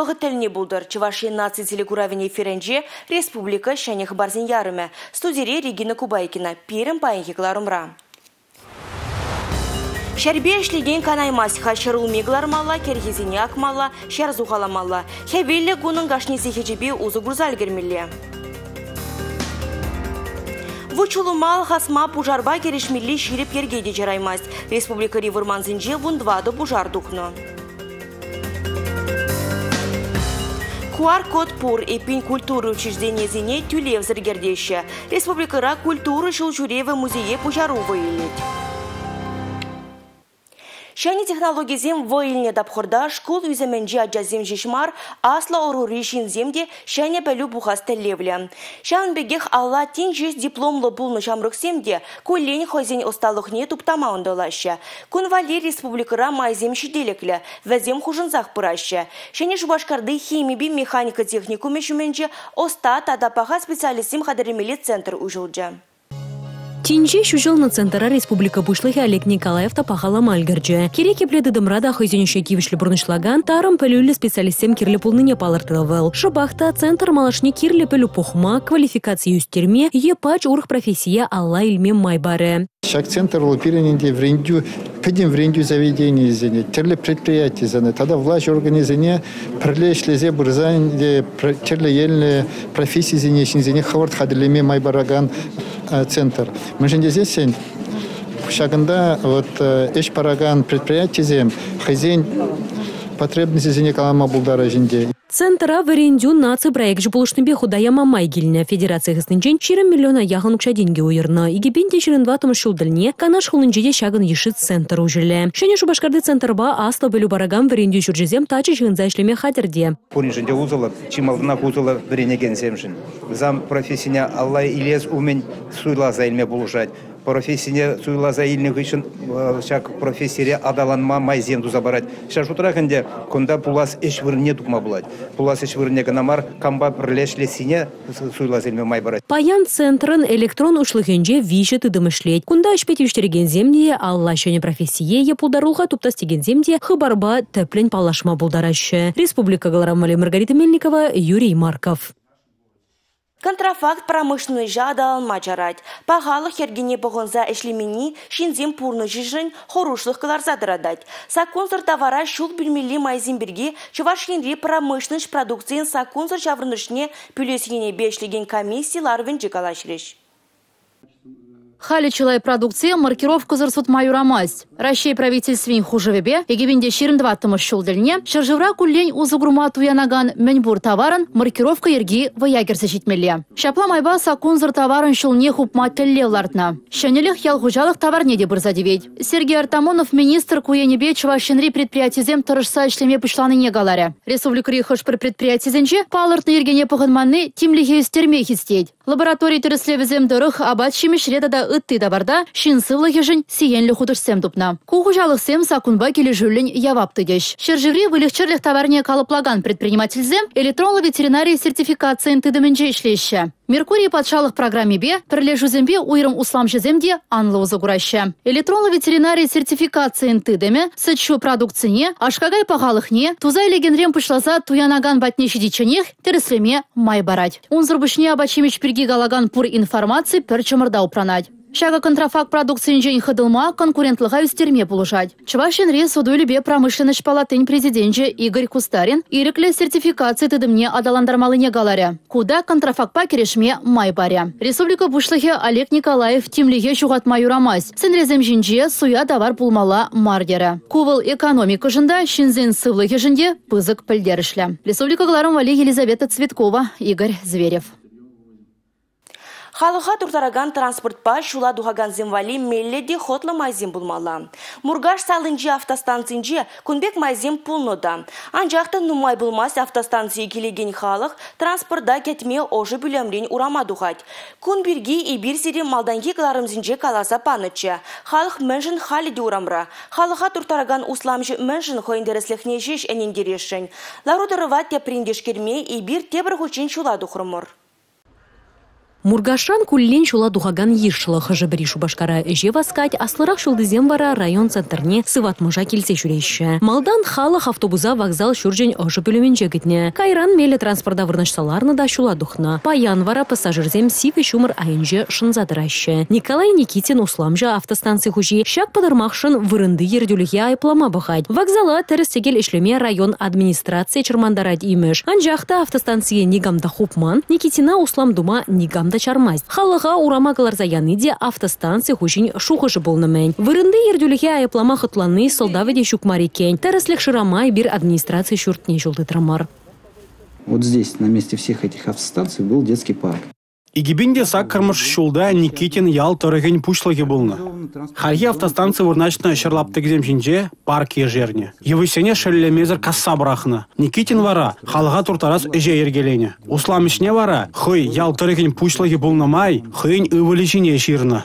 вӑхӑт тӗлне пултӑр. Чӑваш Ен наци телекуравӗн эфирӗнче республика ҫӗнӗ хыпарсен ярӑмӗ. Студире Регина Кубайкина. Пирӗн паянхи кӑларӑмра. Ҫӗрпе ӗҫлекен канаймасть-ха. Ҫӗрулми кӑлармалла, кӗрхисене акмалла, ҫӗр сухаламалла. Хӗвеллӗ кунӑн кашни сехечӗпе усӑ курса ӗлкӗрмелле. Вут-ҫулӑма алхасма пушарпа кӗрешмелли ҫирӗп йӗрке те чараймасть. Республикӑри вӑрмансенче 14 пушар тухнӑ. QR-код пур, эппин культура учрежденийӗсене тӳлевсӗр кӗртеҫҫӗ. Республикӑра культура ҫул ҫӳревӗ музее пуҫару вӑй илет. Ҫӗнӗ технологисем вӑй илнӗ тапхӑрта шкул ӳсӗмӗнчи ачасем ҫеҫ мар, аслӑ ӑрури ҫынсем те ҫӗнӗ пӗлӳ пухас тӗллевлӗ. Ҫавӑн пекех алла тин ҫеҫ дипломлӑ пулнӑ ҫамрӑксем те куллен хӑйсен ӑсталӑхне туптама ӑнтӑлаҫҫӗ. Кун валли республикӑра майсем ҫителӗклӗ, вӗсем хушӑнсах пыраҫҫӗ. Ҫӗнӗ Шупашкарти химипе механика техникумӗ ҫумӗнче ӑста тата паха специалистсем хатӗрлемелли центр уҫӑлчӗ. Тин ҫеҫ уҫӑлнӑ центра республика Пуҫлӑхӗ Олег Николаев та пахалама ӗлкӗрчӗ. Кирек епле тытӑмра та хӑйсен ӗҫне тивӗҫлӗ пурнӑҫлакан тарӑн пӗлӳллӗ специалистсем кирлӗ пулнине палӑртрӗ вӑл. Шӑпах та центр малашне кирлӗ пӗлӳ пухма, квалификацие ӳстерме е пач урӑх профессие алла илме май парӗ. Ҫак центр вӑл пирӗн ӗнтӗ вӗрентӳ, пӗтӗм вӗрентӳ заведенийӗсене, тӗрлӗ предприятисене тата влаҫ органӗсене пӗрле ӗҫлесе пырса ӗнтӗ тӗрлӗ енлӗ профессисене ҫынсене хӑвӑрт хатӗрлеме май паракан центр. Мӗншӗн тесессӗн ҫакӑнта вот ӗҫ паракан предприятисем хӑйсен потребностӗсене калама пултараҫ ӗнтӗ. Центра Вӗрентӳ наци проекчӗ пулӑшнипе хута яма май килнӗ. Федераци хыснинчен 20 миллиона яхӑн укҫа-тенкӗ уйӑрнӑ. 2024 ҫул тӗлне Канаш хулинче те ҫакӑн йышши центр уҫӑлӗ. Ҫӗнӗ Шупашкарти центрпа аслӑ пӗлӳ паракан вӗрентӳ ҫурчӗсем тачӑ ҫыхӑнса ӗҫлеме хатӗр те. Пуриншӗн те усӑллӑ, чи малтанах усӑллӑ вӗренекенсемшӗн. Вӗсем профессине алла илес умӗн суйласа илме пулӑшать. Профессине суйласа илнӗ хыҫҫӑн ҫак профессире аталанма майсем туса парать. Ҫав шутрах ӗнтӗ кунта пулас ӗҫ вырӑнне тупма пулать. Пулас ӗҫ вырӑнне кӑна мар, кампа пӗрле ӗҫлессине суйласа илме май парать. Паян центрӑн электрон уҫлӑхӗнче виҫӗ тытӑм ӗҫлет. Кунта ӗҫпе тивӗҫтерекенсем те, алла ҫӗнӗ профессие е пултарулӑха туптас текенсем те хыпарпа тӗплӗн паллашма пултараҫҫӗ. Республика кӑларӑмӗ Маргарита Мельникова, Юрий Марков. Контрафакт промышленноҫа аталанма чарать. Пахалӑх йӗркине пӑхӑнса ӗҫлеменни ҫынсен пурнӑҫӗшӗн хӑрушлӑх кӑларса тӑратать. Саккунсӑр тавара ҫул пӳлмелли майсем пирки Чӑваш Енри промышленноҫ продукцийӗн саккунсӑр ҫаврӑнӑшне пӳлес енӗпе ӗҫлекен комисси ларӑвӗнче калаҫрӗҫ. Халӗ чылай продукцие маркировкӑсӑр сутма юрамасть. Раҫҫей правительствин хушӑвӗпе 2024 ҫул тӗлне ҫӗршывра куллен усӑ курма туянакан мӗнпур таварӑн маркировка йӗрки вӑя кӗрсе ҫитмелле. Ҫапла майпа саккунсӑр таварӑн ҫулне хупма тӗллев лартнӑ. Ҫӗнӗлӗх ял хуҫалӑх таварне те пырса тивет. Сергей Артамонов министр ку енӗпе Чӑваш Енри предприятисем тӑрӑшса ӗҫлеме пуҫланине каларӗ. Республикӑри хӑш-пӗр предприятисенче палӑртнӑ йӗркене пӑхӑнманни тимлӗхе ӳстерме хистет. Лаборатори тӗрӗслевӗсем тӑрӑх апат-ҫимӗҫре тата ытти таварта ҫын сывлӑхӗшӗн сиенлӗ хутӑшсем тупнӑ. Ку хуҫалӑхсем саккунпа килӗшӳллӗн явап тытӗҫ. Ҫӗршыври выльӑх-чӗрлӗх таварне калӑплакан предпринимательсем электронлӑ ветеринари сертификацийӗн тытӑмӗнче ӗҫлеҫҫӗ. Меркурий патшалӑх программипе пӗрлешӳсемпе уйрӑм усламҫӑсем те анлӑ усӑ кураҫҫӗ. Электронлӑ ветеринари сертификацийӗн тытӑмӗ сӗт-ҫу продукцине, аш-какай пахалӑхне туса илекенрен пуҫласа туянакан патне ҫитичченех тӗрӗслеме май парать. Унсӑр пуҫне апат-ҫимӗҫ пирки калакан пур информаци пӗр чӑмӑрта упранать. Ҫакӑ контрафакт продукцийӗнчен хӑтӑлма, конкурентлӑха ӳстерме пулӑшать. Чӑваш Енри суту-илӳпе промышленноҫ палатин президенчӗ Игорь Кустарин ирӗклӗ сертификаци тытӑмне аталантармаллине каларӗ. Ку та контрафактпа кӗрешме май парӗ. Республика Пуҫлӑхӗ Олег Николаев тимлӗхе ҫухатма юрамасть, сентресем ҫинче суя тавар пулмалла мар терӗ. Ку вӑл экономикӑшӑн та, ҫынсен сывлӑхӗшӗн те пысӑк пӗлтерӗшлӗ. Республика кӑларӑм валли Елизавета Цветкова, Игорь Зверев. Халӑха турттаракан транспортпа ҫула тухакансем валли меллӗ те хӑтлӑ майсем пулмалла. Муркаш салинчи автостанцинче кун пек майсем пулнӑ та. Анчах та нумай пулмасть автостанцие килекен халӑх транспорта кӗтме ӑшӑ пӳлӗмрен урама тухать. Кун пирки эпир сире малтанхи кӑларӑмсенче каласа панӑччӗ. Халӑх мӗншӗн халӗ те урамра? Халӑха турттаракан усламҫӑ мӗншӗн хӑйӗн тӗрӗслӗхне ҫеҫ Муркашран куллен ҫула тухакан йышлӑ. Хӑшӗ-пӗри Шупашкара ӗҫе васкать, аслӑрах ҫултисем вара район центрне сыватмӑша килсе ҫӳреҫҫӗ. Малтан халӑх автобуса вокзал ҫурчӗн ӑшӑ пӳлӗмӗнче кӗтнӗ. Кайран меллӗ транспорта вырнаҫса ларнӑ та ҫула тухнӑ. Паян вара пассажирсем сивӗ ҫумӑр айӗнче шӑнса тӑраҫҫӗ. Николай Никитин усламҫӑ автостанци хуҫи ҫак пӑтӑрмахшӑн вырӑнти ертӳлӗхе айӑплама пӑхать. Вокзала тӗрӗс-тӗкел ӗҫлеме район администрацийӗ чӑрмантарать имӗш. Анчах та автостанцие никам та хупман, Никитина услам тума никам та чармасть. Халӑха урама кӑларса яни те автостанци хуҫин шухӑшӗ пулнӑ-мӗн. Вырӑнти ертӳлӗхе айӑплама хӑтланни сӑлтавӗ те ҫук мар иккен. Тӗрӗслӗх шырама эпир администраци ҫуртне ҫул тытрӑмӑр. Вот здесь, на месте всех этих автостанций, был детский парк. 2008-мӗш ҫулта Никитин ял тӑрӑхӗн пуҫлӑхӗ пулнӑ. Хальхи автостанци вырнаҫнӑ ҫӗр лаптӑкӗсем ҫинче парк ешернӗ. Йывӑҫсене шеллемесӗр касса пӑрахнӑ. Никитин вара халӑха турттарас ӗҫе йӗркеленӗ. Услам ӗҫне вара хӑй ял тӑрӑхӗн пуҫлӑхӗ пулнӑ май хӑйӗн ывӑлӗ ҫине ҫырнӑ.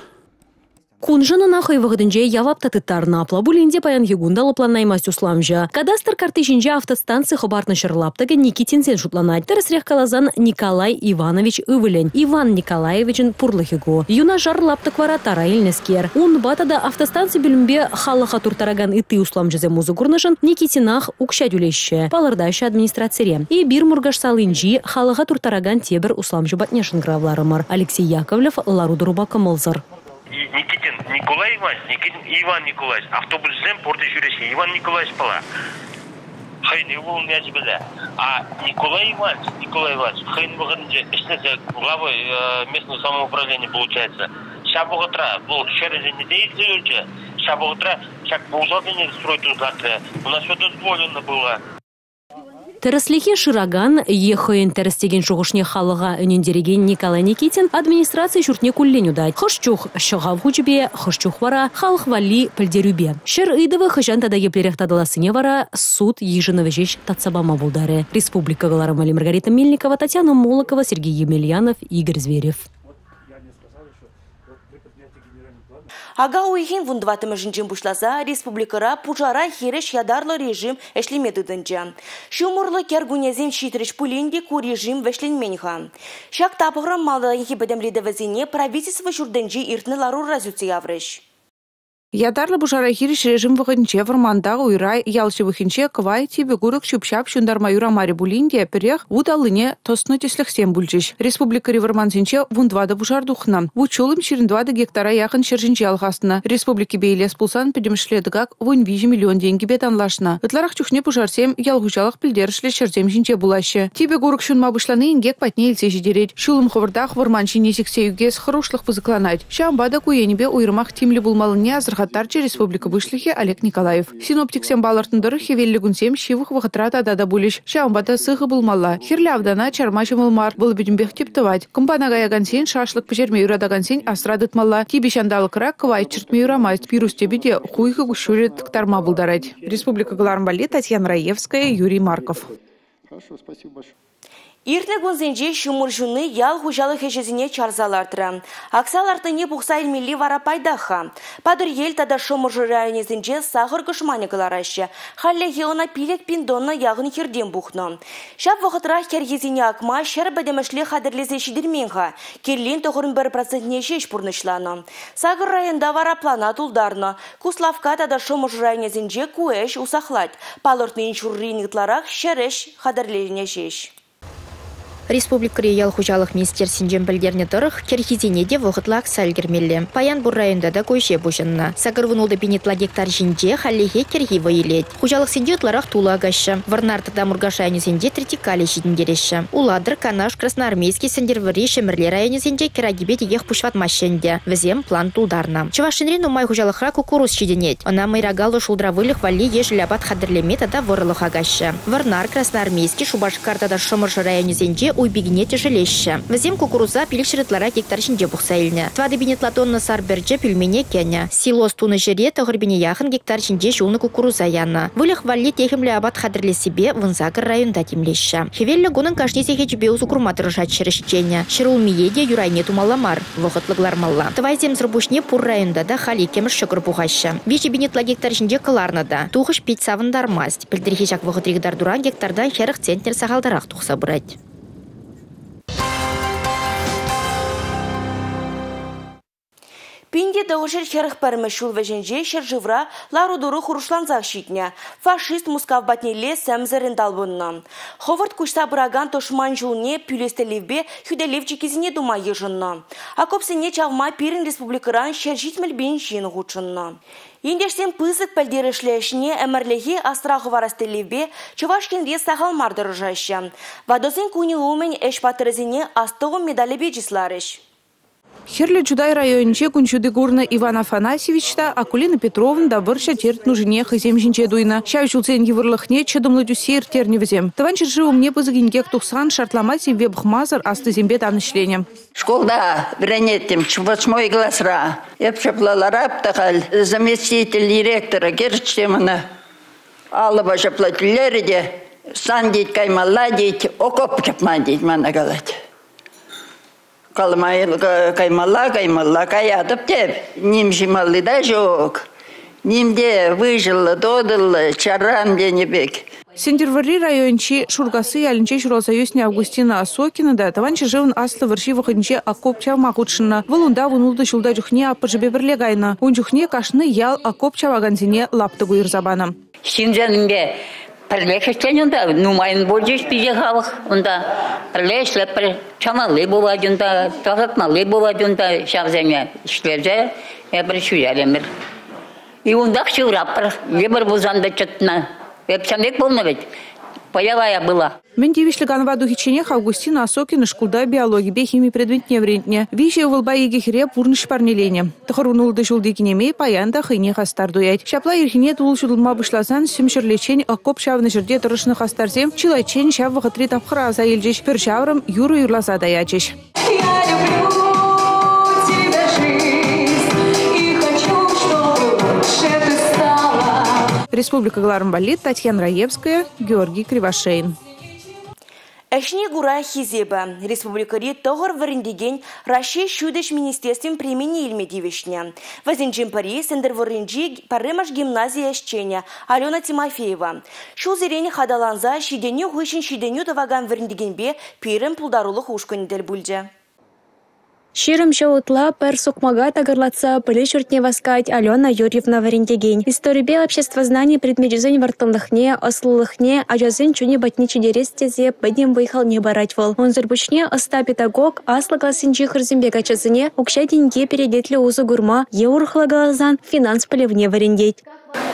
Куншӑн ӑна хӑй вӑхӑтӗнче явап та тыттарнӑ. Апла пулин те паянхи кун та лӑпланаймасть усламҫӑ. Кадастр картти ҫинче автостанци хӑпартнӑ ҫӗр лаптӑкӗ Никитинсен шутланать. Тӗрӗсрех каласан, Николай Иванович ывӑлӗн, Иван Николаевичӑн пурлӑхӗ ку. Юнашар лаптӑк вара тара илнӗскер. Унпа тата автостанци пӳлӗмпе халӑха турттаракан ытти усламҫӑсем усӑ курнӑшӑн Никитинах укҫа тӳлеҫҫӗ, палӑртаҫҫӗ администрацире. Эпир Муркаш салинчи халӑха турттаракан тепӗр усламҫӑ патне шӑнкӑравларӑмӑр. Алексей Яковлев лару-тӑрупа кӑмӑлсӑр. Никитин Николай Иванович, Никитин Иван Николаевич, автобуссем пурте ҫӳреҫҫӗ. Иван Николаевич пала. Хӑйӗн ывӑлӗн ячӗпеле. А Николай Иванович, Николай Иванович хӑйӗн вӑхӑтӗнче ӗҫлесе главой местного самоуправления получается. Ҫав вӑхӑтра вӑл хӗрӗсене те илсе юлчӗ. Ҫав вӑхӑтра ҫак вокзалсене строй туса У нас все дозволено было. Тӗрӗслӗхе шыракан е хӑйӗн тӗрӗс текен шухӑшне халӑха ӗнентерекен Николай Никитин администраци ҫуртне куллен утать. Хӑш чух ҫӑхав хучӗпе, хӑш чух вара халӑх валли пӗлтерӳпе. Ҫӗр ыйтӑвӗ хӑҫан тата еплерех татӑлассине вара суд йышӑнӑвӗ ҫеҫ татса пама пултарӗ. Республика кӑларӑмӗ Маргарита Мельникова, Татьяна Молокова, Сергей Емельянов, Игорь Зверев. Ака уйӑхӗн 14-мӗшӗнчен пуҫласа республикӑра пушара хирӗҫ ятарлӑ режим ӗҫлеме тытӑнчӗ. Ҫумӑрлӑ кӗркуннесем ҫитрӗҫ пулин те ку режим вӗҫленмен-ха. Ҫак тапхӑрӑн малтанхи пӗтӗмлетӗвӗсене правительство ҫуртӗнче иртнӗ ларура сӳтсе яврӗҫ. Ятарлӑ пушара хирӗҫ режим вӑхӑтӗнче вӑрманта, уйра, ял ҫывӑхӗнче кӑвайт, типӗ курӑк, ҫӳп-ҫап ҫунтарма юрамарӗ пулин те, пӗрех вут аллине тӑснӑ тӗслӗхсем пулчӗҫ. Республикӑри вӑрмансенче 14 пушар тухнӑ. Вут-ҫулӑм 24 гектара яхӑн ҫӗр ҫинче алхаснӑ. Республикипе илес пулсан пӗтӗмӗшле тӑкак 13 миллион тенкӗпе танлашнӑ. Ытларах чухне пушарсем ял хуҫалӑх пӗлтерӗшлӗ ҫӗрсем ҫинче пулаҫҫӗ. Типӗ курӑк ҫунма пуҫлани инкек патне илсе ҫитерет. Ҫулӑм хӑвӑртах вӑрман ҫине сиксе ӳкес хӑрушлӑх пысӑкланать. Ҫавӑнпа та ку енӗпе уйрӑмах тимлӗ пулмаллине асӑрхаттарчӗ республика Пуҫлӑхӗ Олег Николаев. Синоптиксем палӑртнӑ тӑрӑх хӗвеллӗ кунсем ҫывӑх вӑхӑтра тата та пулӗҫ. Ҫавӑнпа та сыхӑ пулмалла. Хӗрлӗ автана чарма ҫӑмӑл мар, вӑл пӗтӗмпех тӗп тӑвать. Кӑмпана каякансен, шашлык пӗҫерме юратакансен асра тытмалла. Типӗ ҫанталӑкра кӑвайт чӗртме юрамасть, пирус тӗпӗ те хуйхӑ куҫҫулӗ тӑктарма пултарать. Республика кӑларӑм валли Татьяна Раевская, Юрий Марков. Хорошо, спасибо большое. Иртнӗ кунсенче ҫумӑр ҫуни ял хуҫалӑх ӗҫӗсене чарса лартрӗ. Акса лартнине пухса илмелли вара пайтах-ха. Патӑрьел тата Шӑмӑршӑ районӗсенче сахӑр кӑшманӗ кӑлараҫҫӗ. Хальлӗхе ӑна 5 000 тонна яхӑн хиртен пухнӑ. Ҫав вӑхӑтрах кӗрхисене акма ҫӗр пӗтӗмӗшле хатӗрлесе ҫитермен-ха. Кирлин 91%-не ҫеҫ пурнӑҫланӑ. Сакӑр районта вара плана тултарнӑ. Куславкка тата Шӑмӑршӑ районӗсенче ку ӗҫ усахлать. Палӑртнин ҫуррин ытларах ҫӗр ӗҫ хатӗрленӗ ҫеҫ. Республикӑри ял хуҫалӑх министерствинчен пӗлтернӗ тӑрӑх, кӗрхисене те вӑхӑтлӑ акса ӗлкӗрмелле. Паян пур районта та ку ӗҫе пуҫӑннӑ. 86 пин ытла гектар ҫинче хальлӗхе кӗрхи вӑй илет. Хуҫалӑхсенче ытларах тулӑ акаҫҫӗ. Вӑрнар тата Муркаш районӗсенче тритикале ҫитӗнтереҫҫӗ. Улатӑр, Канаш, Красноармейски, Сӗнтӗрвӑрри, Ҫӗмӗрле районӗсенче кӗракипе текех пуҫ ватмаҫҫӗ ӗнтӗ. Вӗсем план тултарнӑ. Чӑваш Енри нумай хуҫалӑхра куккурус ҫитӗнет. Ӑна мӑйракаллӑ шултра выльӑх валли ешӗл апат хатӗрлеме тата вӑрлӑх акаҫҫӗ. Вӑрнар, Красноармейски, Шупашкар тата Шӑмӑршӑ районӗсенче уй пикине тӗшӗлеҫҫӗ. Вӗсем куккуруса 500 ытларах гектар ҫинче пухса илнӗ. 4 пин ытла тонна сар пӗрчӗ пӳлмене кӗнӗ. Силос тунӑ ҫӗре 9 пине яхӑн гектар ҫинче ҫулнӑ куккуруса янӑ. Выльӑх валли техӗмлӗ апат хатӗрлессипе 18 районта тимлеҫҫӗ. Хӗвеллӗ кунӑн кашни сехечӗпе усӑ курма тӑрӑшать ҫӗр ӗҫченӗ. Ҫӗр улмие те юр айне тумалла мар, вӑхӑтлӑ кӑлармалла. Тӑвайсемсӗр пуҫне пур районта та халь иккӗмӗш ҫӑкӑр пухаҫҫӗ. 3 пин ытла гектар ҫинче кӑларнӑ та. Тухӑҫ пит савӑнтармасть. Пӗлтӗрхи ҫак вӑхӑтри кӑтартуран гектартан 40 центнер сахалтарах тухса пырать. 1941 ҫул вӗҫӗнче ҫӗршывра лару-тӑру хӑрушлансах ҫитнӗ. Фашист Мускав патнелле сӗмсӗррӗн талпӑннӑ. Хӑвӑрт куҫса пыракан тӑшман ҫулне пӳлес тӗллевпе хӳтӗлев чиккисене тума йышӑннӑ. Окопсене чавма пирӗн республикӑран 170 000 ҫын хутшӑннӑ. Ентешсен пысӑк пӗлтерӗшлӗ ӗҫне ӗмӗрлӗхе асра хӑварас тӗллевпе Чӑваш Енре сахал мар тӑрӑшаҫҫӗ. Ватӑсен кунӗ умӗн ӗҫ паттӑрӗсене астӑвӑм медалӗпе чысларӗҫ. Хӗрлӗ Чутай районӗнче кун ҫути курнӑ Иван Афанасьевич та, Акулина Петровна та вӑрҫӑ терт-нушине хӑйсем ҫинче туйнӑ. Ҫав ҫулсен йывӑрлӑхне чӑтӑмлӑ тӳссе ирттернӗ вӗсем. Тӑван ҫӗршыв умне пысӑк инкек тухсан шартлама сивве пӑхмасӑр аслисемпе тан ӗҫленӗ. Шкулта вӗренеттӗм, 8 класра. Эп ҫапла ларап та халь заместитель директора кӗрчӗ те мана алӑпа ҫапла тӳлерӗ те сан тет каймалла тет, окоп чапма тет мана калать. Калама каймалла, каймалла, каятӑп теп. Ним ҫималли та ҫук. Ним те выҫӑллӑ, тутӑллӑ, чаран тенӗ пек. Сӗнтӗрвӑрри районӗнчи Шуркасси ялӗнче ҫуралса ӳснӗ Августина Осокина та Тӑван ҫӗршывӑн Аслӑ вӑрҫи вӑхӑтӗнче окоп чавма хутшӑннӑ. Вӑл унта 16 ҫулта чухне аппӑшӗпе пӗрле кайнӑ. Ун чухне кашни ял окоп чавакансене лаптӑк уйӑрса панӑ. Ҫынсемпе пӗрлех ӗҫленӗ унта, нумайӑн пулчӗҫ питӗ халӑх унта. Пӗрле ӗҫлетпӗр, чамалли пулать унта, тасатмалли пулать унта. Ҫавсене ӗҫлесе эпир ҫӳрерӗмӗр. И унтах ҫывратпӑр. Йывӑр пулсан та чӑтнӑ. Эп ҫавӑн пек пулнӑ вӗт. Боевая была. Мӗн тивӗҫлӗ канӑва тухичченех Августина Осокина шкулта биологипе хими предметне вӗрентнӗ. Виҫӗ ывӑлпа икӗ хӗре пурнӑҫ парнеленӗ. 96 ҫулти кинемей паян та хӑйне хастар туять. Ҫапла ирхине тул ҫутӑлма пуҫласан сӗм ҫӗрлеччен окоп чавнӑ ҫӗрте тӑрӑшнӑ хастарсем чылайччен ҫав вӑхӑтри тапхӑра аса илчӗҫ, пӗр ҫаврӑм юрӑ юрласа та ячӗҫ. Я люблю тебя, жизнь, и хочу, чтобы лучше ты стала. Республика кӑларӑм валли Татьяна Раевская, Георгий Кривошеин. Ӗҫне кура хисепӗ. Республикӑри тӑхӑр вӗрентекен Раҫҫей Ҫутӗҫ министерствин премине илме тивӗҫнӗ. Вӗсенчен пӗри Сӗнтӗрвӑрринчи пӗрремӗш гимнази ӗҫченӗ Алена Тимофеева. Ҫулсерен хаталанса ҫитӗнӳ хыҫҫӑн ҫитӗнӳ тӑвакан вӗрентекенпе пирӗн пултарулӑх ушкӑнӗ тӗл пулчӗ. 20 ҫул ытла пӗр сукмака такӑрлатса пӗлӳ ҫуртне васкать Алена Юрьевна вӗрентекен. Историпе обществознани предмечӗсен вӑрттӑнлӑхне, ӑслӑлӑхне ачасен чунӗ патне ҫитерес тесе пӗтӗм вӑй-халне парать вӑл. Унсӑр пуҫне ӑста педагог аслӑ классенчи хӗрсемпе каччӑсене укҫа-тенке перекетлӗ усӑ курма е урӑхла каласан финанс пӗлӗвне вӗрентет.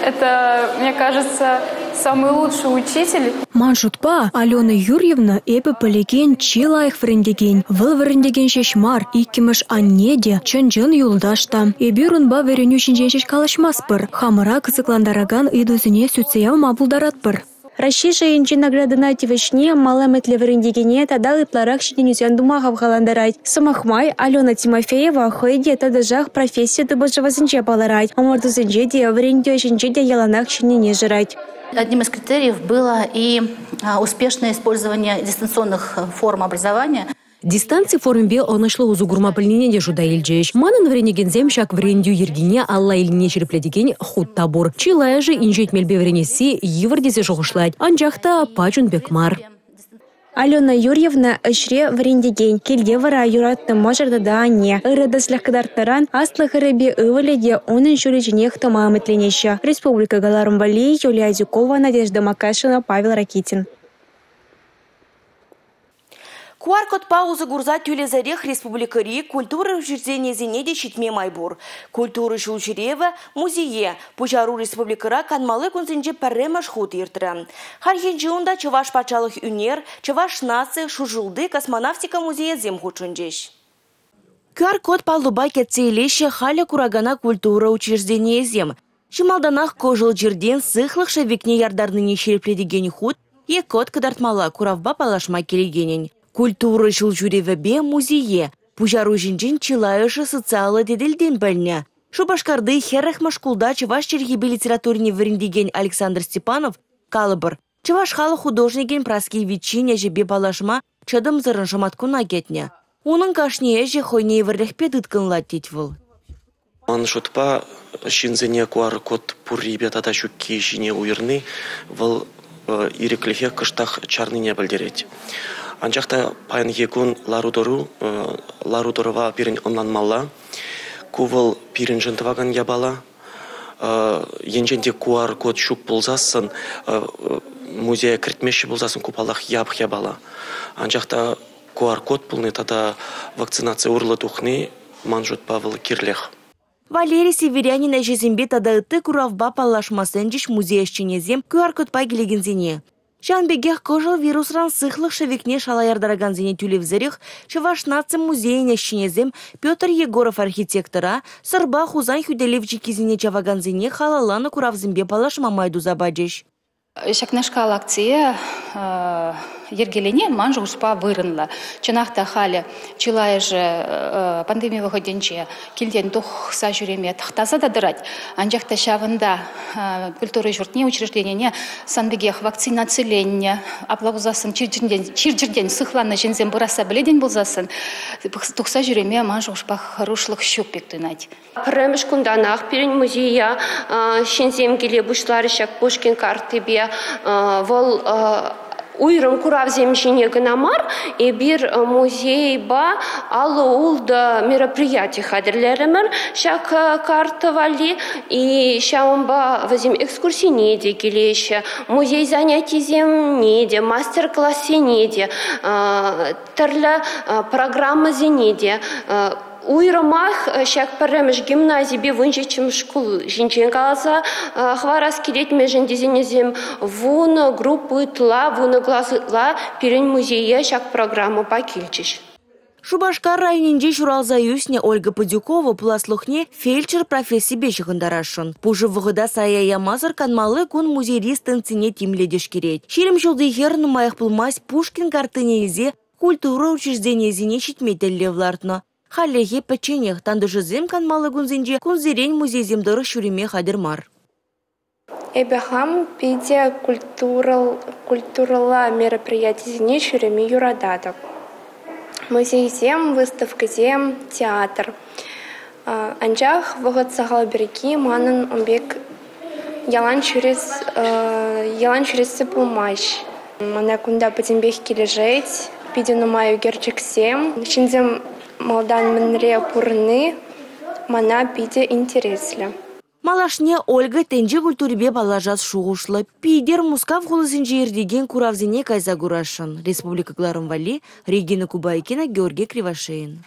Это, мне кажется, самый лучший учитель. Ман шутпа, Алена Юрьевна эпӗ пӗлекен чи лайӑх вӗрентекен. Вӑл вӗрентекен ҫеҫ мар, иккӗмӗш анне те, чӑн-чӑн юлташ та. Эпир унпа вӗренӳ ҫинчен ҫеҫ калаҫмастпӑр, хамӑра кӑсӑклантаракан ыйтусене сӳтсе явма пултаратпӑр. Раҫҫей шайӗнчи наградӑна тивӗҫни мал ӗмӗтлӗ вӗрентекене тата ытларах ҫитӗнӳсем тума хавхалантарать. Сӑмах май, Алена Тимофеева хӑй те тӑтӑшах професси тупӑшӑвӗсенче палӑрать. Ӑмӑртусенче те, вӗрентӳ ӗҫӗнче те яланах ҫӗннине шырать. Одним из критериев было и успешное использование дистанционных форм образования. Дистанци формипе ӑнӑҫлӑ усӑ курма пӗлнине те шута илчӗҫ. Манӑн вӗренекенсем ҫак вӗрентӳ йӗркине алла илнине ҫирӗплетекен хут та пур. Чылайӑшӗ инҫет мелпе вӗренесси йывӑр тесе шухӑшлать. Анчах та пач ун пек мар. Алена Юрьевна ӗҫре вӗрентекен, килте вара юратнӑ мӑшӑр тата анне. Ырӑ тӗслӗх кӑтартнӑран аслӑ хӗрӗпе ывӑлӗ те унӑн ҫулӗ ҫинех тӑма ӗмӗтленеҫҫӗ. Республика кӑларӑм валли Юлия Адюкова, Надежда Макашина, Павел Ракитин. QR-кодпа усӑ курса тӳлесӗрех республикӑри культура учрежденийӗсене те ҫитме май пур. Культура ҫул ҫӳревӗ музее пуҫару республикӑра канмалли кунсенче пӗрремӗш хут иртрӗ. Хальхинче унта Чӑваш патшалӑх ӳнер, Чӑваш наци, Шуршӑлти космонавтика музейӗсем хутшӑнчӗҫ. QR-код паллӑпа кӗтсе илеҫҫӗ халӗ куракана культура учрежденийӗсем. Чи малтанах кӑшӑл чиртен сыхлӑх шӗвекне яртарнине ҫирӗплетекен хут е код кӑтартмалла куравпа паллашма килекенӗн. Культура ҫул ҫӳревӗпе музее пуҫару ҫинчен чылайӑшӗ социаллӑ тетелтен пӗлнӗ. Шупашкарти 40-мӗш шкулта чӑваш чӗлхипе литературине вӗрентекен Александр Степанов калӑпӑр, чӑваш халӑх художникӗн Праски Витчин ӗҫӗпе паллашма чӑтӑмсӑррӑн шӑматкуна кӗтнӗ. Унӑн кашни ӗҫӗ хӑйне евӗрлӗхпе тыткӑнлать тет вӑл. Ман шутпа, ҫынсене QR-код пуррипе тата ҫукки ҫине уйӑрни вӑл ирӗклӗхе кӑштах чарнине пӗлтерет. Анчах та паянхи кун лару-тӑру, лару-тӑрӑва пирӗн ӑнланмалла. Ку вӑл пирӗн пирӗншӗн тӑвакан япала. Енчен те QR-код ҫук пулсассӑн, музея кӗртмеҫҫӗ пулсассӑн ку паллах япӑх япала. Анчах та QR-код пулни тата вакцинаци урлӑ тухни ман шутпа вӑл кирлех. Валерий Северянин ӗҫӗсемпе тата ытти куравпа паллашма сӗнчӗҫ музей ӗҫченӗсем QR-кодпа килекенсене. Ҫавӑн пекех кӑшӑл вирусран сыхлӑх шӗвекне шала яртаракансене тӳлевсӗрех Чӑваш наци музейӗн ӗҫченӗсем Петр Егоров архитектора, Сӑрпа Хусан хӳтӗлев чиккисене чавакансене халалланӑ куравсемпе паллашма май туса пачӗҫ. Ҫакнашкал акцие йӗркелени ман шухӑшпа вырӑнлӑ. Чӑнах та халӗ чылайӑшӗ пандеми вӑхӑтӗнче килтен тухса ҫӳреме тӑхтаса та тӑрать. Анчах та ҫавӑнта культура ҫуртне, учрежденине сан пекех вакцинациленнӗ, апла пулсассӑн чир-чӗртен сыхланнӑ ҫынсем пырасса пӗлетӗн пулсассӑн тухса ҫӳреме ман шухӑшпа хӑрушлӑх ҫук пек туйӑнать. Пӗрремӗш кунтанах пирӗн музея ҫынсем киле пуҫларӗҫ ҫак Пушкин карттипе. Вӑл уйрӑм куравсем ҫине кӑна мар, эпир музейпа 56 мероприяти хатӗрлерӗмӗр ҫак карта валли. И ҫавӑнпа вӗсем экскурсине те килеҫҫӗ, музей занятисемне те, мастер-классене те, тӗрлӗ программӑсене те. Уйрӑмах ҫак пӗрремӗш гимназипе 17-мӗш шкул ҫинчен каласа хӑварас килет, мӗншӗн тесен вӗсем 10 группа ытла, 10 класс ытла пирӗн музее ҫак программӑпа килчӗҫ. Шупашкар районӗнче ҫуралса ӳснӗ Ольга Падюкова пуласлӑхне фельдшер профессипе ҫыхӑнтарасшӑн. Пушӑ вӑхӑта сая ямасӑр канмалли кун музейри стендсене тимлӗ тишкерет. 20 ҫулти хӗр нумаях пулмасть Пушкин карттине илсе культура учрежденийӗсене ҫитме тӗллев лартнӑ. Хальлӗхе пӗчченех тантӑшӗсем канмалли кунсенче кунсерен музейсем тӑрӑх ҫӳреме хатӗр мар. Эпӗ хам питӗ культурӑлла мероприятисене ҫӳреме юрататӑп. Музейсем, выставкӑсем, театр. Анчах вӑхӑт сахал пирки манӑн ун пек ялан ҫӳресси пулмасть. Мана кунта пӗтӗмпех килӗшет, питӗ нумай ӳкерчӗксем. Ҫынсем малтан мӗнле пурӑнни мана питӗ интереслӗ. Малашне Ольга тӗнче культурипе паллашас шухӑшлӑ. Питӗр, Мускав хулисенче иртекен куравсене кайса курасшӑн. Республика кӑларӑм валли Регина Кубайкина, Георгий Кривошеин.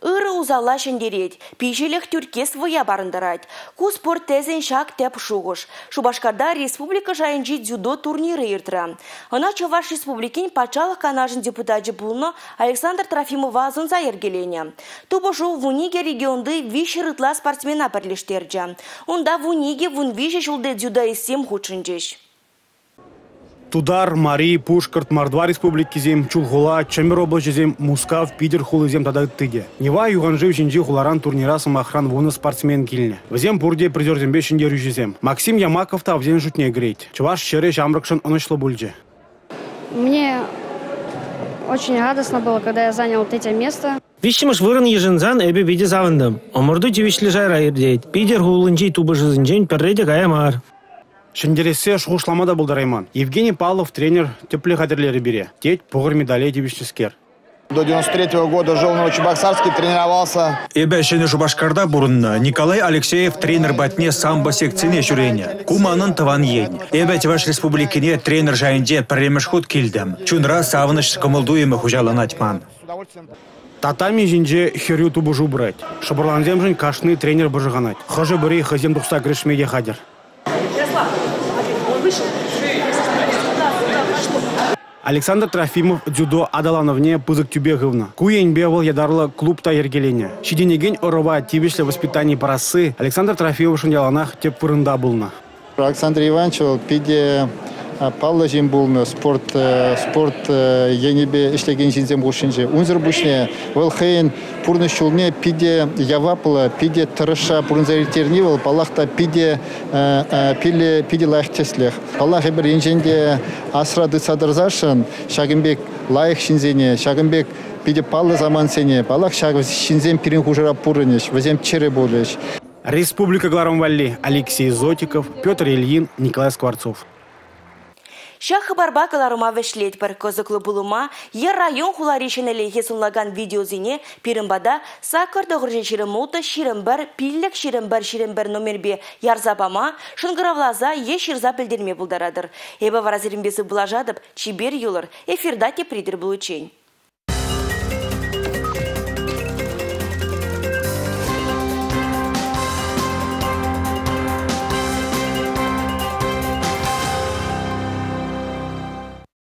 Ырӑ усала ҫӗнтерет, пиҫӗлӗх тӳрккес вӑя парӑнтарать. Ку спорт тӗсӗн ҫак тӗп шухӑш. Шупашкарта республика шайӗнчи дзюдо турнирӗ иртрӗ. Ӑна Чӑваш Республикин Патшалӑх Канашӗн депутачӗ пулнӑ Александр Трофимова асӑнса йӗркеленӗ. Тупӑшу 12 регионти 300 ытла спортсмена пӗрлештерчӗ. Унта 12-13 ҫулти дзюдоистсем хутшӑнчӗҫ. Тутар, Мари, Пушкӑрт, Мордва республикисем, Чулхула, Чӗмпӗр облаҫӗсем, Мускав, Питӗр хулисем тата ытти те. Нева юханшыв ҫинчи хуларан турнира сӑмахран 10 спортсмен килнӗ. Вӗсем пурте призерсемпе ҫӗнтерӳҫӗсем. Максим Ямаков та вӗсен шутне кӗрет. Чӑваш ҫӗрӗ ҫамрӑкшӑн ӑнӑҫлӑ пулчӗ. Мне очень радостно было, когда я занял третье место. Виҫҫӗмӗш вырӑн йышӑнсан эпӗ питӗ савӑнтӑм. Ӑмӑрту тивӗҫлӗ шайра иртет. Питӗр хулинчи тупӑшусенчен пӗрре те кая мар. Ҫӗнтерессе шухӑшлама та пултарайман. Евгений Павлов тренер тӗплӗ хатӗрлерӗ пире, тет пӑхӑр медале тивӗҫнӗскер. До 93 года жил в Новочебоксарске, тренировался. Эпӗ Ҫӗнӗ Шупашкарта пурӑннӑ. Николай Алексеев тренер патне самбо секцине ҫӳренӗ. Ку манӑн тӑван ен. Эпӗ Чӑваш Республикине тренер шайӗнче пӗрремӗш хут килтӗм. Чунра савӑнӑҫ кӑмӑл-туйӑмӗ хуҫаланать ман. Татами ҫинче хӗрӳ тупӑшу пырать. Шӑпӑрлансемшӗн кашни тренер пӑшӑрханать. Хӑшӗ-пӗри хӑйсем тухса кӗрешме те хатӗр. Александр Трофимов дзюдо аталанӑвне пысӑк тӳпе хывнӑ. Ку енпе вӑл ятарлӑ клуб та йӗркеленӗ. Ҫитӗнекен ӑрӑва тивӗҫлӗ воспитани парасси Александр Трофимовшӑн яланах тӗп вырӑнта пулнӑ. Александр Иванович вӑл питӗ паллӑ ҫын пулнӑ спорт спорт енӗпе ӗҫлекен ҫынсем хушшинче. Унсӑр пуҫне вӑл хӑйӗн пурнӑҫ ҫулне питӗ яваплӑ, питӗ тӑрӑшса пурӑнса ирттерни вӑл, паллах та, питӗ питӗ лайӑх тӗслӗх. Паллах, эпир енчен те асра тытса тӑрсассӑн ҫакӑн пек лайӑх ҫынсене, ҫакӑн пек питӗ паллӑ самантсене, паллах, ҫак ҫынсем пирӗн хушӑра пурӑнӗҫ, вӗсем чӗрӗ пулӗҫ. Республика кӑларӑм валли Алексей Зотиков, Петр Ильин, Николай Скворцов. Ҫак хыпарпа кӑларӑма вӗҫлетпӗр. Кӑсӑклӑ пулӑма е район-хулари ҫӗнӗлӗхе сӑнлакан видеосене пирӗн пата 8 926 21 5 21 21 номерпе ярса пама, шӑнкӑравласа е ҫырса пӗлтерме пултаратӑр. Эпӗ вара сирӗнпе сывпуллашатӑп. Чипер юлӑр. Эфирта тепри тӗл пуличчен.